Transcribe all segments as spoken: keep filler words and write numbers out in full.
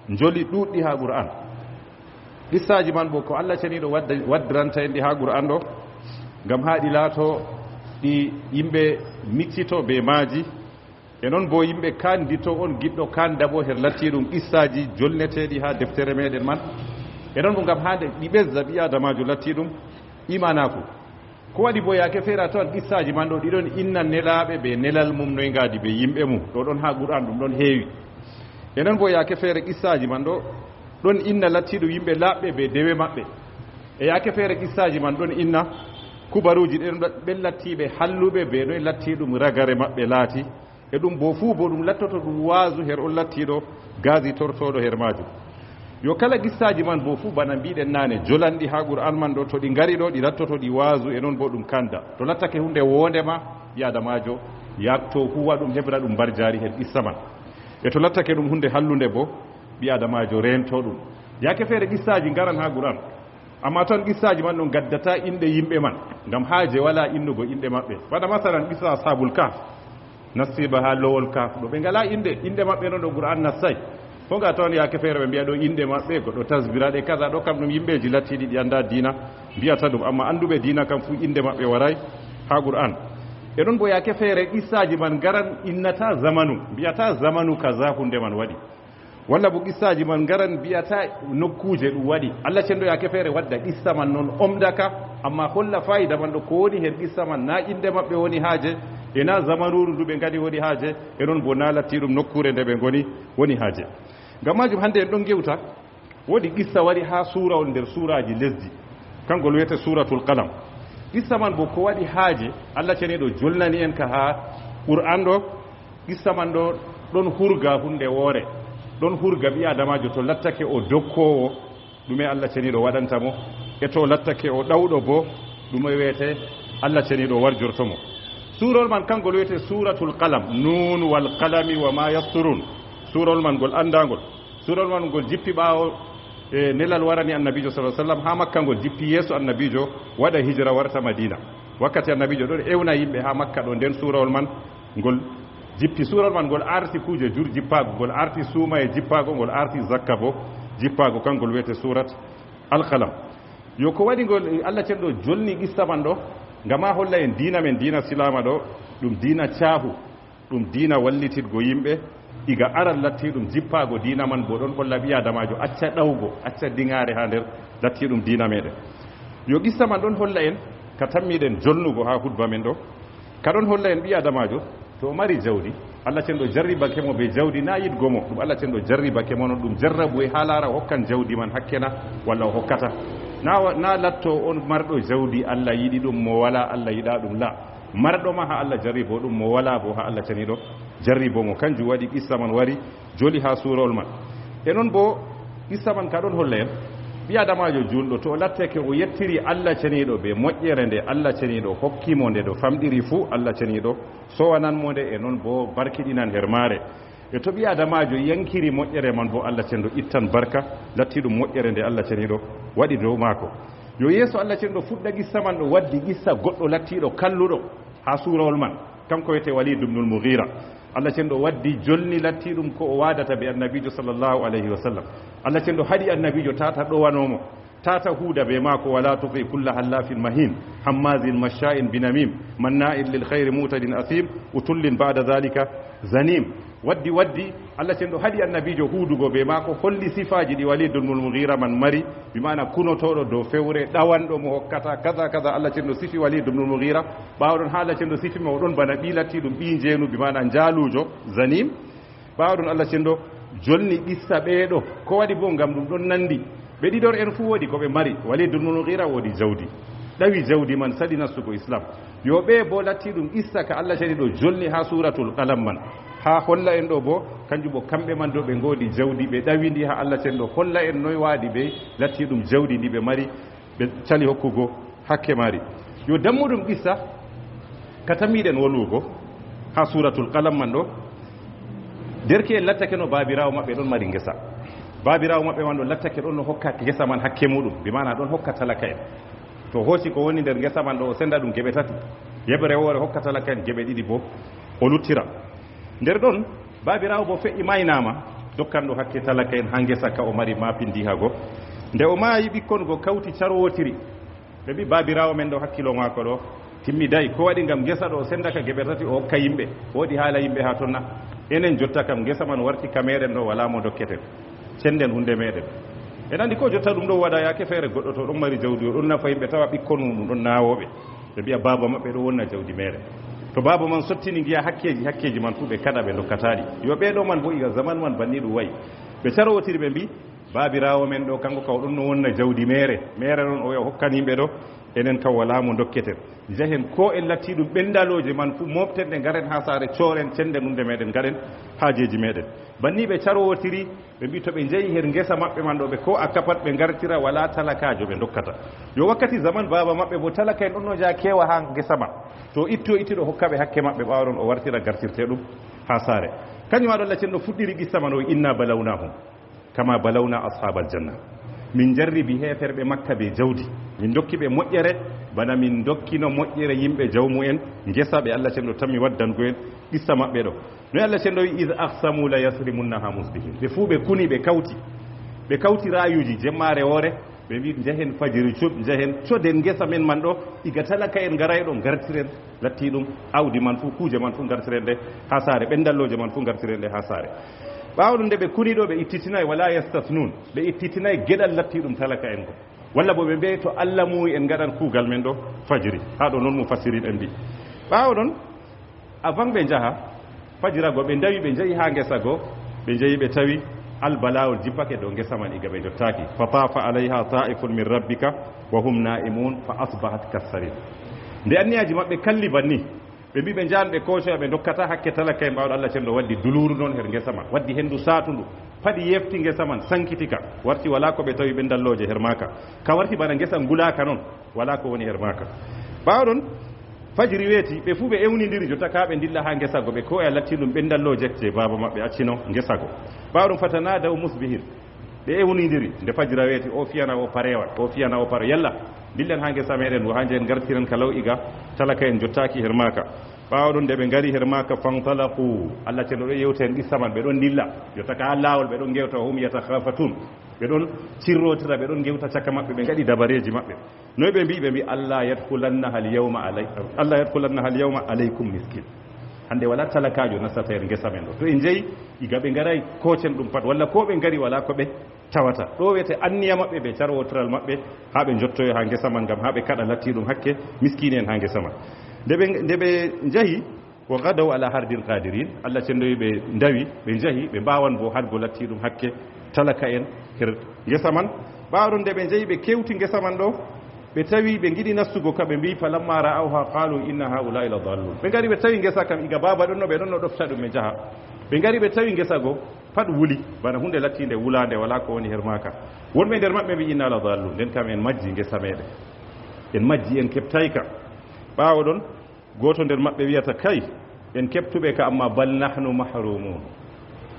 Njoli ɗuuɗɗi haa Qur'an. Qissaaji man bo ko Allah ceniiɗo wadda-, waddiranta en ɗi haa Qur'an ɗo, ngam haa ɗi laato ɗi yimɓe miccito bee maaji. E non bo yimɓe kaandito on giɗɗo kaanda bo her lattiiɗum qissaaji jolneteeɗi haa deftere meɗen man. E non bo ngam haa nde ɗi ɓesda ɓii aadamaajo lattiiɗum imanaaku. Ko waɗi bo yaake feere a tawan qissaaji man ɗo ɗi ɗon inna nelaaɓe be nelal mum noy ngaadi be yimɓe mum. Ɗo ɗon haa Qur'an ɗum ɗon heewi. E non bo yaake feere qissaaji man ɗo ɗon inna lattiiɗum yimɓe laaɓɓe be dewe maɓɓe. E yaake feere qissaaji man ɗon inna kubaruuji ɗen ɓe lattiiɓe halluɓe be noy lattiiɗum ragare maɓɓe laati. E ɗum bo fuu bo ɗum lattoto ɗum waazu her on lattiiɗo gaazi tortooɗo her maajum. Yo kala qissaaji man bo fuu bana mbiɗen naane jolanɗi haa Qur'an man ɗo to ɗi ngari ɗo ɗi lattoto ɗi waazu e non bo ɗum kanda. To lattake huunde woonde ma ɓii aadamaajo yaakto huwa ɗum heɓra ɗum mbarjaari her qissa man. E to lattake ɗum huunde hallunde bo ɓii aadamaajo reento ɗum. Yaake feere qissaaji ngaran haa Qur'an. Amma ton qissaaji man ɗon gaddata inɗe yimɓe man, ngam haaje walaa innugo inɗe maɓɓe. Bana masalan qissa Ashaabul Kahf, nastiiba haa lowol Kahf ɗo. Ɓe ngalaa inɗe, inɗe maɓɓe non ɗo Qur'an nassay. Ko nga ton yaake feere ɓe mbi'a ɗo inɗe maɓɓe, goɗɗo tasbira ɗe kaza ɗo, kam ɗum yimɓeeji lattiiɗi ɗi anndaa diina mbi'ata ɗum. Amma annduɓe diina kam fuu inɗe maɓɓe waray haa Qur'an. E non bo yaake feere qissaaji man ngaran innata zamanu, mbi'ata zamanu kaza huunde man waɗi. Walla bo qissaaji man ngaran mbi'ata nokkuuje ɗum waɗi. Allah cenɗo yaake feere wadda qissa man non omdaka, amma holla faayida man ɗo ko woni her qissa man, na innde maɓɓe woni haaje, e na zamanuuru ndu ɓe ngadi woni haaje, e non bo na lattiiɗum nokkuure nde ɓe ngoni woni haaje. Ngam maajum hannde en ɗon ngewta, woodi qissa wari haa suurawol nder suuraaji lesdi, kangol wiyete Suuratul Qalam. Qissa man bo ko waɗi haaje, Allah ceniiɗo jolnani en ka haa Qur'an ɗo, qissa man ɗo ɗon hurga huunde woore, ɗon hurga ɓii aadamaajo to lattake o dokkoowo, ɗume Allah ceniiɗo waɗanta mo, e to lattake o ɗawɗo bo, ɗume wiyete Allah ceniiɗo warjorto mo. Suurol man kangol wiyete Suuratul Qalam, Nuun wal qalami wa ma yasturun. Suurol man ngol anndaangol. Suurol man ngol jippi ɓaawo, e, nelal warani Annabiijo sallallahu alaihi wasallam haa Makka, ngol jippi yeeso Annabiijo waɗa hijira warta Madiina. Wakkati Annabiijo ɗon ewna yimɓe haa Makka ɗo, nden suurowol man ngol jippi. Suurowol man ngol arti kuuje jur jippaago, ngol arti suumaye jippaago, ngol arti zakka bo jippaago, kangol wiyete Suurat Al-Qalam. Yo ko waɗi ngol, Allah cenɗo jolni qissa man ɗo, ngam haa holla en diina men, diina Silaama ɗo, ɗum diina caahu. Ɗum diina wallititgo yimɓe, iga aran lattiiɗum jippaago diina man, bo ɗon holla ɓii aadamaajo acca ɗawgo, acca diŋaare haa nder lattiiɗum diina meɗen. Yo qissa man ɗon holla en, ka tammiɗen jolnugo haa hudba men ɗo, ka ɗon holla en ɓii aadamaajo, to o mari jawdi, Allah cenɗo jarribake mo be jawdi, na yiɗgo mo, ɗum Allah cenɗo jarribake mo, non ɗum jarrabuwe haa laara o hokkan jawdi man hakke na, walla o hokkata. Na wa-, na latto on marɗo jawdi Allah yiɗi ɗum, mo walaa Allah yiɗa ɗum, la. Marɗo ma haa Allah jarribo ɗum, mo walaa bo haa Allah ceniiɗo jarribo mo. Kanjum waɗi qissa man wari joli haa suurowol man. E non bo qissa man ka ɗon holla en, ɓii aadamaajo juulɗo, to o lattake o yettiri Allah ceniiɗo be moƴƴere nde Allah ceniiɗo hokki mo, nde ɗo famɗiri fuu, Allah ceniiɗo sowanan mo nde, e non bo barkiɗinan her maare. E to ɓii aadamaajo yankiri moƴƴere man bo, Allah cenɗo ittan barka lattiiɗum moƴƴere nde Allah ceniiɗo waɗi dow maako. Yo yeeso Allah cenɗo fuɗɗa qissa man ɗo, waddi qissa goɗɗo lattiiɗo kalluɗo haa suurawol man. Kanko wiyetee Waliid ibnul Mughira. Allah cenɗo waddi jolni lattiiɗum ko o waadata be Annabiijo sallallahu alayhi wa sallam. Allah cenɗo haɗi Annabiijo tata ɗowano mo, tata huuda be maako, wala tuti kulla hallafin mahin, hammazin mashsha'in binamim, manna'in lil khayri mu'tadin athim, utullin ba'da dhalika zanim. Waddi, waddi, Allah cenɗo haɗi Annabiijo huudugo be maako, holli sifaaji ɗi Waliid ibnul Mughira man mari, bi maana kunotooɗo dow fewre, ɗawanɗo mo hokkata, kaza, kaza. Allah cenɗo sifi Waliid ibnul Mughira, ɓaawo ɗon haa Allah cenɗo sifi mo, o ɗon bana ɓii lattiiɗum, ɓii njeenu, bi maana njaaluujo, zanim. Ɓaawo ɗon Allah cenɗo jolni qissa ɓeeɗo. Ko waɗi boo? Ngam ɗum ɗon nanndi. Ɓe ɗiɗo en fuu woodi ko ɓe mari. Waliid ibnul Mughira woodi jawdi. Ɗawi jawdi man, saɗi nastugo Islam. Yo ɓe boo lattiiɗum qissa ka Allah ceniiɗo jolni haa Suuratul Qalam man. Haa holla en ɗo boo, kanjum boo kamɓe man ɗo ɓe ngoodi jawdi, ɓe ɗawi ndi haa Allah cenɗo holla en noy waadi be lattiiɗum jawdi ndi ɓe mari. Ɓe cali hokkugo hakke maari. Yo dammuɗum qissa ka tammiɗen wolwugo haa Suuratul Qalam man ɗo. Derke'en lattake no baabiraawo maɓɓe ɗon mari ngesa. Baabiraawo maɓɓe man ɗo lattake ɗon no hokka ngesa man hakke muuɗum, bi maana ɗon hokka talaka'en. To hooci ko woni nder ngesa man ɗo, o senda ɗum geɓe tati. Yeɓre woore hokka talaka'en, geɓe ɗiɗi boo o luttira. Nder ɗon, baabiraawo boo fe'i maaynaama. Dokkanɗo hakke talaka en haa ngesa ka o mari maapindiha go. Nde o maayi, ɓikkon go kawti carwootiri. Ɓe mbi, "Baabiraawo men ɗo, hakkilo maako ɗo timmiday. Ko waɗi ngam ngesa ɗo o senda ka geɓe tati o hokka yimɓe? Woodi haala yimɓe haa ton na? Enen jotta kam ngesa man warti ka meɗen ɗo, walaa mo dokketen. Cenden hunde meɗen." En andi ko jotta ɗum ɗo waɗa yaake feere goɗɗo to ɗon mari jawdi, o ɗon nafa yimɓe, tawa ɓikkon mum ɗum ɗon naawooɓe. Ɓe mbiya, "Baaba maɓɓe ɗo wonna jawdi meere." To baaba man sottini ngiya hakkeeji, hakkeeji man fuu ɓe kaɗa, ɓe ndokkataɗi. Yo ɓee ɗo man bo iga zaman man banni ɗum wayi. Ɓe carwotiri ɓe mbi, "Baabiraawo men ɗo, kanko ka o ɗon no wonna jawdi meere. Meere ɗon o wiya o hokkan yimɓe ɗo, enen kam walaa mo dokketen. Njahen ko en latti ɗum ɓendalooje man fuu, mooften ɗe, ngaren haa saare, cooren cende nunde meɗen, ngaɗen haajeeji meɗen." Banni ɓe carwotiri, ɓe mbi to ɓe njehi her ngesa maɓɓe man ɗo, ɓe ko a kapat ɓe ngartira, walaa talakaajo ɓe ndokkata. Yo wakkati zaman baaba maɓɓe bo talaka en ɗon no njaha keewa haa ngesa man. To itto itti ɗo hokka ɓe hakke maɓɓe, ɓaawo ɗon o wartira gartirte ɗum haa saare. Kanjum waɗi Allah cenɗo fuɗɗiri qissa man o, "Inna balawnahum kama balawna ashabal janna." Min jarribi heeferɓe Makka be jawdi. Min dokki ɓe moƴƴere, bana min dokkino moƴƴere yimɓe jawmu en ngesa ɓe Allah cenɗo tammi waddango en qissa maɓɓe ɗo. No Allah cenɗo wi, "Iz aqsamu la yasrimunnaha musbihin." Ɓe fuu ɓe kuni, ɓe kawti. Ɓe kawti ra'ayuji jemmaare woore, ɓe mbi, "Njahen fajiri cuup, njahen coden ngesa men man ɗo, iga talaka en ngaray ɗo, ngartiren latti ɗum, awdi man fuu, kuuje man fuu ngartiren ɗe haa saare, ɓendallooje man fuu ngartiren ɗe haa saare." Ɓaawo ɗum nde ɓe kuni ɗo, ɓe ittitinay, wala yastathnun, ɓe ittitinay geɗal latti ɗum talaka en go. Walla bo ɓe mbi'ay, "To Allah muuyi en ngaɗan kuugal men ɗo fajiri." Haa ɗo non mufassirin en mbi. Ɓaawo ɗon, avant ɓe njaha, fajira go ɓe ndawi, ɓe njahi haa ngesa go, ɓe njahi ɓe tawi albala'ul jippake dow ngesa man iga ɓe jottaaki. "Fa tafa alayha ta'ifun min rabbika wa hum na'imun fa asbahat kassarim." Nde anniyaaji maɓɓe kalli banni, ɓe mbi ɓe njahan ɓe koocoya, ɓe ndokkata hakke talaka en, ɓaawo ɗo Allah cenɗo waddi duluuru non her ngesa man, waddi hendu saatundu, paɗi yefti ngesa man, sankiti ka, warti walaa ko ɓe tawi ɓendallooje her maaka. Ka warti bana ngesa ngulaaka non, walaa ko woni her maaka. Ɓaawo ɗon, fajiri weeti, ɓe fuu ɓe ewnindiri jotta ka ɓe ndilla haa ngesa go, ɓe kooya latti ɗum ɓendallooje je baaba maɓɓe accino ngesa go. Ɓaawo ɗon, fatanadaw musbihin, ɓe ewnindiri nde fajira weeti, o fiyana o parewal, o fiyana o pare, "Yalla, ndillen haa ngesa meɗen, wo haa njahen ngartiren ka law iga talaka en jottaaki her maaka." Ɓaawo ɗon nde ɓe ngari her maaka, fantalaqu, Allah cenɗo ɗo yewta en qissa man, ɓe ɗon ndilla jotta ka haa laawol, ɓe ɗon ngewta, "wa hum yatakhafatun." Ɓe ɗon cirrotira, ɓe ɗon ngewta caka maɓɓe, ɓe ngaɗi dabareeji maɓɓe. Noy ɓe mbi? Ɓe mbi, "Allah yadkhulannaha al-yawma alay-, Allah yadkhulannaha al-yawma alaykum miskin." Hande wala talakaajo nastata her ngesa men ɗo. To en njehi, iga ɓe ngaray kooten ɗum pat, walla ko ɓe ngari wala ko ɓe tawata. Ɗo wiyete anniya maɓɓe be carwotiral maɓɓe, haa ɓe njottoyo haa ngesa man, ngam haa ɓe kaɗa latti ɗum hakke miskiini en haa ngesa man. Nde ɓe, nde ɓe njahi, "Wa ghadaw ala hardin qadirin." Allah cenɗo wi ɓe ndawi, ɓe njahi, ɓe mbaawan bo haɗgo latti ɗum hakke talaka en her ngesa man. Ɓaawo ɗon nde ɓe njahi, ɓe kewti ngesa man ɗo, ɓe tawi ɓe ngiɗi nastugo ka, ɓe mbi, "Falamma ra'awha qalu inna ha'ula'i ladallun." Ɓe ngari ɓe tawi ngesa kam, iga baaba ɗon no, ɓe ɗon no ɗofta ɗum ɓe njaha. Ɓe ngari ɓe tawi ngesa go, pat wuli, bana hunde lattiinde wulaande, wala ko woni her maaka. Wonɓe nder maɓɓe mbi, "Inna ladallun, nden kam en majji ngesa meɗen. En majji, en keɓtay ka." Ɓaawo ɗon, gooto nder maɓɓe wiyata, "Kay, en keɓtuɓe ka, amma bal nahnu mahrumun."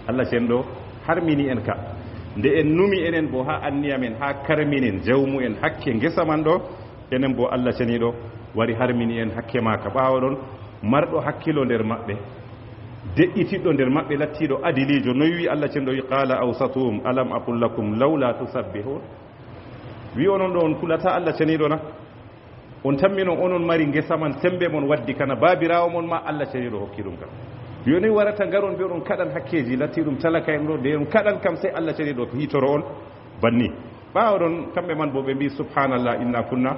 Allah cenɗo harmini en ka. Nde en numi enen bo haa anniya men, haa karminen jawmu en hakke ngesa man ɗo, enen bo Allah ceniiɗo wari harmini en hakke maaka. Ɓaawo ɗon, marɗo hakkilo nder maɓɓe, de'itiɗɗo nder maɓɓe, lattiiɗo adiliijo, noy wi Allah cenɗo wi, "Qala awsatuhum, alam aqul lakum lawla tusabbihun?" Wi, "Onon ɗo on kulata Allah ceniiɗo na? On tammi non onon mari ngesa man, sembe mon waddi kana, baabiraawo mon ma Allah ceniiɗo hokki ɗum ka. Yoni warata ngaron mbi'oɗon kaɗan hakkeeji, latti ɗum talaka en ɗo, de on kaɗan kam, sey Allah ceniiɗo hitoro on banni." Ɓaawo ɗon, kamɓe man bo ɓe mbi, "Subhanallah, inna kunna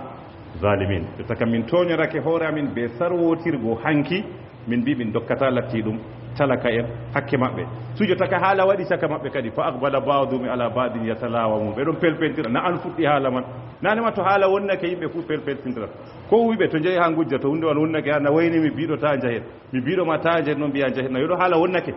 zalimin." Ɓe taka min tooñorake hoore amin be sarwotirgo hanki, min mbi min dokkata latti ɗum talaka en hakke maɓɓe. Sujo taka haala waɗi caka maɓɓe kadi, "Fa aqbala ba'duhum ala ba'din yatalawamun." Ɓe ɗon pelpeltira, na an fuɗɗi haala man. Nane ma to haala wonnake, yimɓe fuu pelpeltintira. Ko wiɓe to njehi haa ngujja, to hunde on wonnake, haa na wayni mi biɗo ta njahen. Mi biɗo ma ta njahen, non mbiya njahen. Na yo ɗo haala wonnake.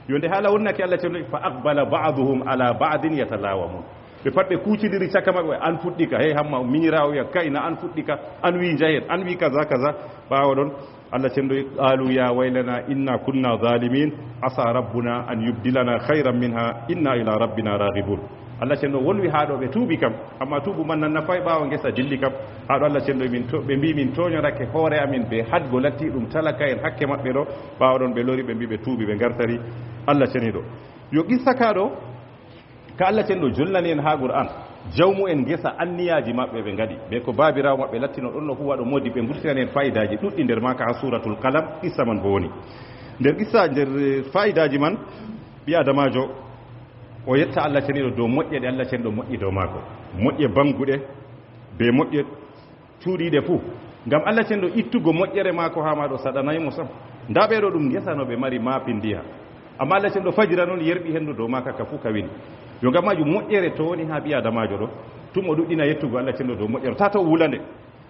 Yo nde haala wonnake, Allah cenɗo, "Fa aqbala ba'duhum ala ba'din yatalawamun." Ɓe pat ɓe kuucidiri caka maɓɓe, "An fuɗɗi ka, hey Hamma, miñiraawo wiya, kay na an fuɗɗi ka, an wi njahen, an wi kaza, kaza." Ɓaawo ɗon, Allah cenɗo wi, "Qalu ya waylana inna kunna zalimin, asa rabbuna an yubdilana khayran minha, inna ila rabbina raghibun." Allah cenɗo wolwi haa ɗo ɓe tuubi kam, amma tuubu man nan nafay ɓaawo ngesa dilli kam. Haa ɗo Allah cenɗo min to-, ɓe mbi min tooñorake hoore amin be haɗgo latti ɗum talaka en hakke maɓɓe ɗo. Ɓaawo ɗon ɓe lori, ɓe mbi ɓe tuubi, ɓe ngartari Allah ceniiɗo. Yo qissa ka ɗo, ka Allah cenɗo jolnani en haa Qur'an, jawmu en ngesa anniyaaji maɓɓe ɓe ngaɗi, ɓe ko baabiraawo maɓɓe lattino ɗon no huwa ɗo, moodi ɓe ngurtinani en faayidaaji ɗuɗɗi nder maaka haa Suuratul Qalam, qissa man bo woni. Nder qissa, nder, eh, faayidaaji man, ɓii Adamaajo o yetta Allah cenɗo dow moƴƴe ɗe Allah cenɗo moƴƴi dow maako. Moƴƴe bannguɗe, be moƴƴe cuuɗiiɗe fuu. Ngam Allah cenɗo ittugo moƴƴere maako haa maaɗo saɗanaay mo sam. Ndaa ɓe ɗo ɗum ngesa no ɓe mari maapindiha. Ammaa Allah cenɗo fajira non yerɓi henndu dow maaka ka fuu ka weli. Yo ngam maajum moƴƴere to woni haa ɓii Adamaajo ɗo, tum o ɗuɗɗina yettugo Allah cenɗo dow moƴƴere. Taa to o wula nde.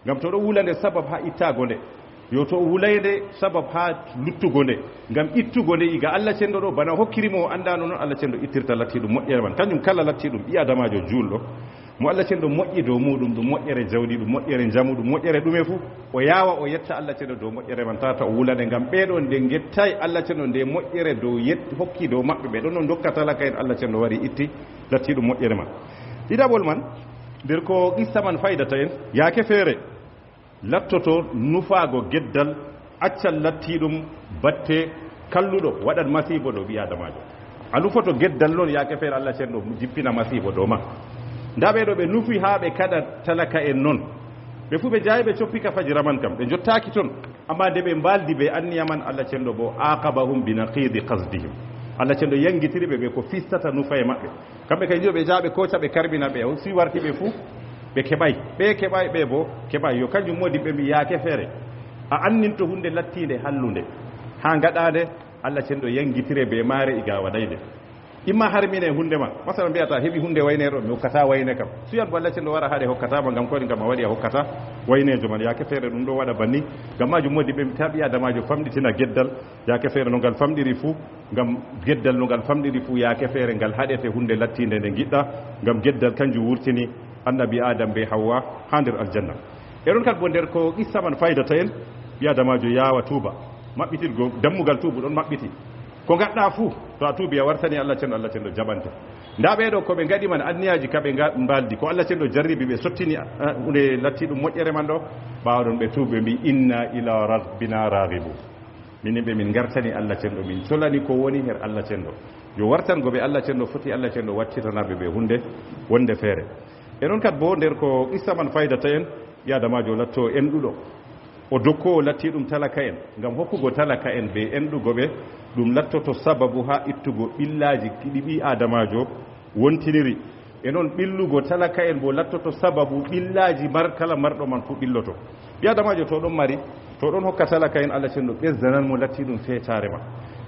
Ngam to ɗo wula nde sabab haa ittaago nde. Yo to o wulay nde sabab haa luttugo nde. Ngam ittugo nde iga Allah cenɗo ɗo, bana o hokkiri mo o anndaano non Allah cenɗo ittirta lattiiɗum moƴƴere man. Kanjum kala lattiiɗum ɓii Adamaajo juulɗo. Mo Allah cenɗo moƴƴi dow muuɗum, ɗum moƴƴere jawdi, ɗum moƴƴere njamu, ɗum moƴƴere ɗume fuu, o yaawa o yetta Allah cenɗo dow moƴƴere man, tata o wulane, ngam ɓee ɗon nde ngettaay Allah cenɗo nde moƴƴere dow yet-, hokki dow maɓɓe, ɓe ɗon no ndokka talaka en, Allah cenɗo wari itti, latti ɗum moƴƴere man. Ɗiɗaɓol man, nder ko qissa man faydata en, yaake feere, lattoto nufaago geddal, accan lattiiɗum batte kalluɗo, waɗan masiibo dow ɓii Aadamaajo. A nufoto geddal non, yaake feere Allah cenɗo jippina masiibo dow ma. Ndaa ɓee ɗo ɓe nufi haa ɓe kaɗa talaka en non. Ɓe fuu ɓe njaayi ɓe coppi ka fajira man kam, ɓe njottaaki ton. Ammaa nde ɓe mbaaldi bee anniya man, Allah cenɗo boo aqabahum bi naqidi qasdihim. Allah cenɗo yangitiri ɓe bee ko fistata nufaye maɓɓe. Kamɓe kay, njiɗo ɓe njaha ɓe kooca, ɓe karɓina ɓe, o si warti ɓe fuu, ɓe keɓaay. Ɓe keɓaay, ɓe boo keɓaay. Yo kanjum moodi ɓe mbi yaake feere. A anninto huunde lattiinde hallunde, haa ngaɗaande, Allah cenɗo yangitire bee maare, iga a waɗaay nde. Imma harmine huunde ma. Masalan, mbi'ata heɓi huunde wayne ɗo, mi hokkata wayne kam. Suyan bo Allah cenɗo wara haade hokkata ma, ngam ko waɗi, ngam a waɗi a hokkata wayneejo man. Yaake feere ɗum ɗo waɗa banni. Ngam maajum moodi ɓe mbi ta ɓii Aadamaajo famɗitina geddal. Yaake feere no ngal famɗiri fuu, ngam geddal no ngal famɗiri fuu, yaake feere ngal haɗete huunde lattiinde nde ngiɗɗa, ngam geddal kanjum wurtini annabi Aadam bee Hawwa haa nder aljanna. E ɗon kadi bo nder ko qissa man faydata en, ɓii Aadamaajo yaawa tuuba. Maɓɓitirgo dammugal tuubu ɗon maɓɓiti. Ko ngaɗɗa fuu, to a tuubi a wartani Allah cenɗo, Allah cenɗo jaɓante. Ndaa ɓee ɗo ko ɓe ngaɗi man anniyaaji ka ɓe nga-, mbaaldi, ko Allah cenɗo jarribi ɓe sottini, ah, huunde latti ɗum moƴƴere man ɗo, ɓaawo ɗon ɓe tuubi ɓe mbi inna ila rabbina raghibun. Minin ɓe min ngartani Allah cenɗo, min colani ko woni her Allah cenɗo. Yo wartango ɓe Allah cenɗo foti, Allah cenɗo wattitana ɓe ɓe huunde wonde feere. E non kadi bo nder ko qissa man faydata en, ɓii Aadamaajo latto enɗuɗo. O dokkoowo lattiiɗum talaka en, ngam hokkugo talaka en bee enɗugo ɓe, ɗum lattoto sababu haa ittugo ɓillaaji ɗi ɓii Aadamaajo wontiniri. E non ɓillugo talaka en boo lattoto sababu ɓillaaji mar-, kala marɗo man fuu ɓilloto. Ɓii Aadamaajo to ɗon mari, to ɗon hokka talaka en, Allah cenɗo ɓesdanan mo lattiiɗum feetaare ma.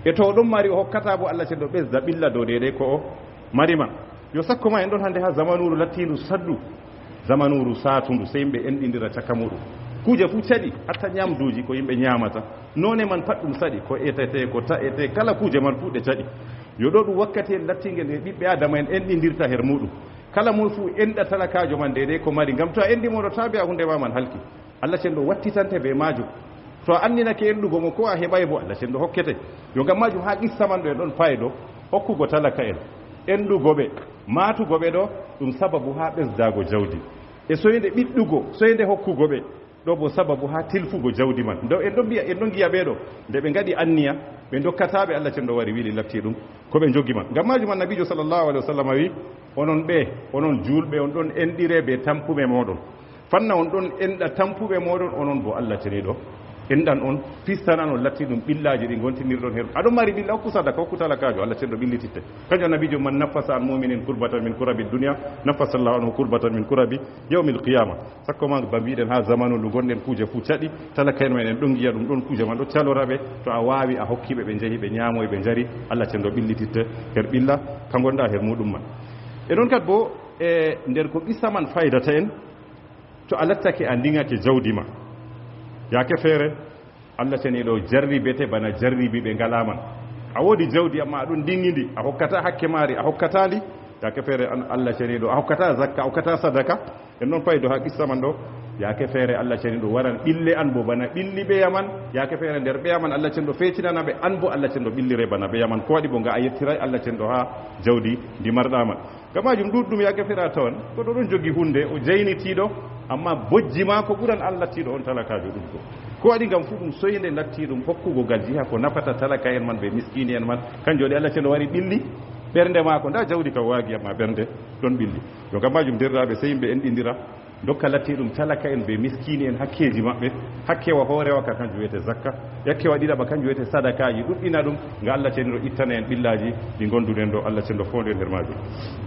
E to ɗon mari, o hokkata boo, Allah cenɗo ɓesda ɓilla dow deydey ko o mari man. Yo sakko ma en ɗon hannde haa zamanuuru lattiindu saddu. Zamanuuru saatundu, sey yimɓe enɗindira caka muuɗum. Kuuje fuu caɗi, hatta nyamduuji ko yimɓe nyamata. Noone man pat ɗum saɗi, ko etete, ko ta'ete, kala kuuje man fuu ɗe caɗi. Yo ɗo ɗum wakkati en lattiingel e ɓiɓɓe Aadama en enɗindirta her muuɗum. Kala moy fuu enɗa talakaajo man deydey ko mari. Ngam to a enɗi mo ɗo, taa mbi'a huunde ma man halki. Allah cenɗo wattitante bee maajum. To a anninake enɗugo mo, ko a heɓaay boo, Allah cenɗo hokkete. Yo ngam maajum haa qissa man ɗo en ɗon faydo hokkugo talaka en, enɗugo ɓe, maatugo ɓe ɗo, ɗum sababu haa ɓesdaago jawdi. E soynde ɓiɗɗugo, soynde hokkugo ɓe, ɗo boo sababu haa tilfugo jawdi man. Ndo en ɗon mbi'a, en ɗon ngi'a ɓee ɗo, nde ɓe ngaɗi anniya, ɓe ndokkataa ɓe, Allah cenɗo wari wili latti ɗum ko ɓe njogi man. Ngam maajum Annabiijo sallallahu alaihi wasallam wi, onon ɓe, onon juulɓe, on ɗon enɗire bee tampuɓe mooɗon. Fanna on ɗon enɗa tampuɓe mooɗon, onon boo Allah ceniiɗo enɗan on, fistanan on latti ɗum ɓillaaji ɗi ngontinirɗon her. Aɗon mari ɓilla, hokku sadaka, hokku talakaajo, Allah cenɗo ɓillititte. Kanjum Annabiijo, man naffasa an mu'minin kurbatan min kurabi dunya, naffasa Allahu anhu kurbatan min kurabi yawmil qiyama. Sakko ma ba mbiɗen haa zamanu ndu ngonɗen, kuuje fuu caɗi, talaka en men en ɗon ngi'a ɗum ɗon, kuuje man ɗo calora ɓe, to a waawi a hokki ɓe, ɓe njehi ɓe nyaamoy ɓe njari, Allah cenɗo ɓillititte her ɓilla ka ngonɗa her muuɗum man. E non kadi boo, e nder ko qissa man faydata en, to a lattake a ndiŋake jawdi ma, yaake feere, Allah ceniiɗo jarribete bana jarribi ɓe ngalaa man. A woodi jawdi, ammaa a ɗon ndiŋi ndi, a hokkataa hakke maari, a hokkataa ndi, yaake feere an Allah ceniiɗo, a hokkataa zakka, a hokkataa sadaka. En ɗon faydo haa qissa man ɗo, yaake feere Allah ceniiɗo waran ɓille an boo bana ɓilli ɓeya man, yaake feere nder ɓeya man Allah cenɗo feetinana ɓe, an boo Allah cenɗo ɓillire bana ɓeya man. Ko waɗi boo nga a yettiraay Allah cenɗo haa jawdi ndi marɗa man? Ngam maajum ɗuuɗɗum yaake feere a tawan goɗɗo ɗon jogi huunde, o jaynitiiɗo, ammaa bojji maako ɓuran an lattiiɗo on talakaajo ɗuɗgo. Ko waɗi? Ngam fuu ɗum soynde lattiiɗum hokkugo ngal jiha ko nafata talaka en man bee miskiini en man. Kanjum waɗi Allah cenɗo wari ɓilli Ɓernde maako, ndaa jawdi kam waagi, amma ɓernde ɗon ɓilli. Yo ngam maajum, deerɗiraaɓe, sey yimɓe enɗindira, ndokka latti ɗum talaka en bee miskiini en hakkeeji maɓɓe. Hakke wa hoorewa ka kanjum wiyetee zakka, hakke wa ɗiɗaɓa kanjum wiyetee sadakaaji, ɗuɗɗina ɗum, ngam Allah cenɗo ittana en ɓillaaji ɗi ngonduɗen ɗo, Allah cenɗo foondu en nder maajum.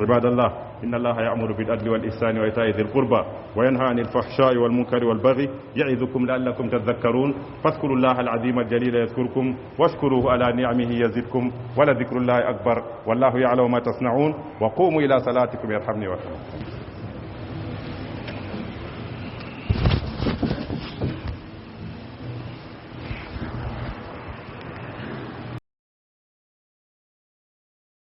Ibadallah, inna Allaha ya'muru bil adli wal ihsani wa ita'i dhil qurba wa yanha anil fahsha'i wal munkari wal baghi ya'idhukum la'allakum tadhakkarun. Fadhkurullaha al azima al jalila yadhkurkum washkuruhu ala ni'amihi yazidkum wa la dhikrullahi akbar. Wallahu ya'lamu ma tasna'un. Wa qumu ila salatikum yarhamni wa yarhamkum.